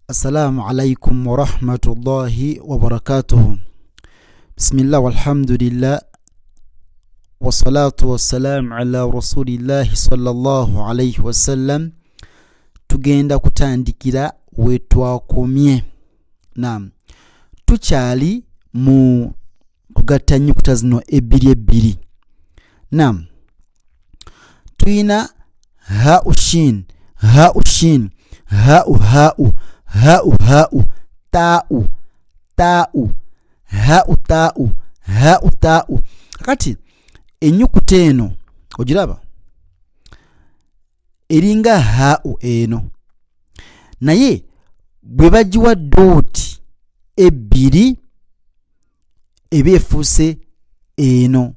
Assalamu alaikum warahmatullahi wabarakatuhu. Bismillah walhamdulillah wassalatu wassalamu ala rasulillahi sallallahu alaihi wasallam. Tugenda kutandikira wetwakomye. Naam, tukyali mu kugatta nnyukuta zino ebbiri ebbiri. Naam, tulina hau shin, hau shin, hau hau, hau hau, taau taau, hau taau, hau taau. Kakati ennyukuta eno ogiraba eringa hau eno, naye bwe bagiwa dooti ebbiri eba efuuse eno,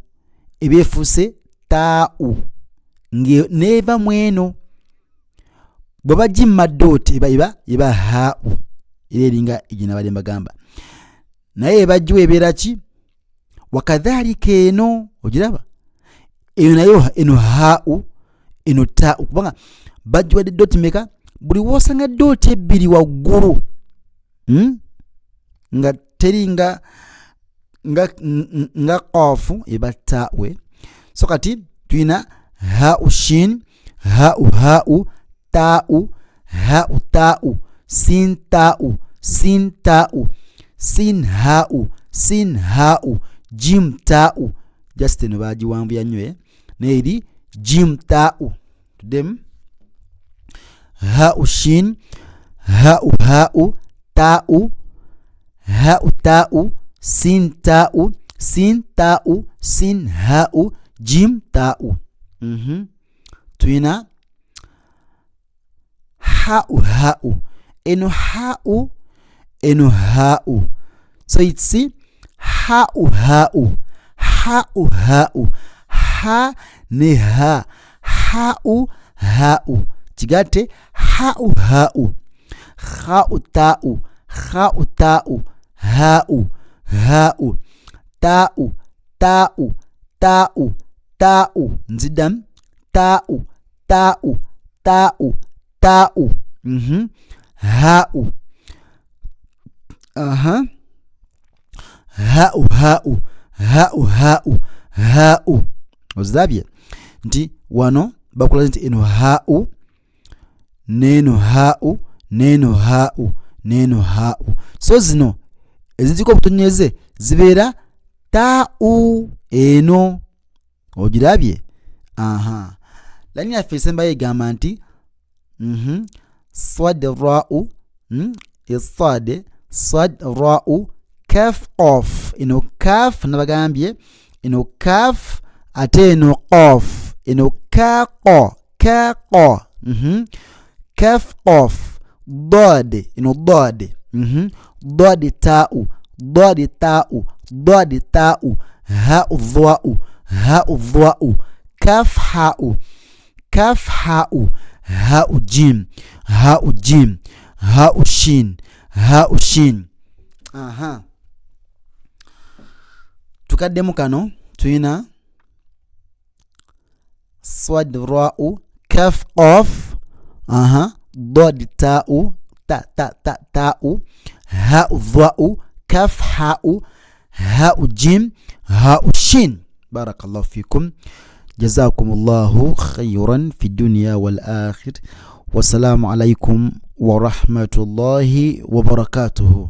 eba efuuse taau neeva mu eno. Bwe bagimma dooti eba eba eba hau, era eringa egyenabadde mbagamba, naye ebagiwa ebeera ki? Wakadhalika eno ogiraba eyo nayo eno hau eno taau, kubanga bagiwadde dooti meka? Buli wosanga dooti ebbiri waggulu, Nga teri nga nga nga qaafu eba taawe. So kati tulina hau shin, hau hau, taau, hau taau, sin taau, sin taau, sin hau, sin hau, jim taau. Just eno bagiwanvuya nnyo, eh? Naye eri jim taau. Tuddemu hau shin, hau hau, taau, hau taau, sin taau, sin taau, sin hau, jim taau. Tulina hau hau, eno hau, eno hau. So it's hau hau, hau hau, ha ne ha, hau hau, kigatte hau hau, hau taau, hau taau, hau hau, taau taau, taau taau. Nziddamu taau taau taau taau. Hau. Aha. Hau hau, hau hau, hau. Ozirabye nti wano bakulaze nti eno hau n'eno hau n'eno hau n'eno hau. So zino eziriko obutonyeze zibeera taau eno. Ogirabye? Aha. Layini yaffe esembayo egamba nti swad rau, eswad, swad rau, kaf qof. Eno kaf nabagambye eno kaf ate eno qof, eno ka qo, ka qo. Kaf qof, dad, eno dad. Dad taau, dad taau, dad taau, hau dhwau, hau dhwau, kaf hau, kaf hau, hau jim, hau jim, hau shin, hau shin. Aha. Tukaddemu kano tulina swad rau, kaf qaf, aha, dad taau, ta ta ta taau, hau dhwau, kaf hau, hau jim, hau shin. Barakallahu fikum, jazakumullahu khairan fi dunya wal akhir. Wassalamu alaikum warahmatullahi wabarakatuhu.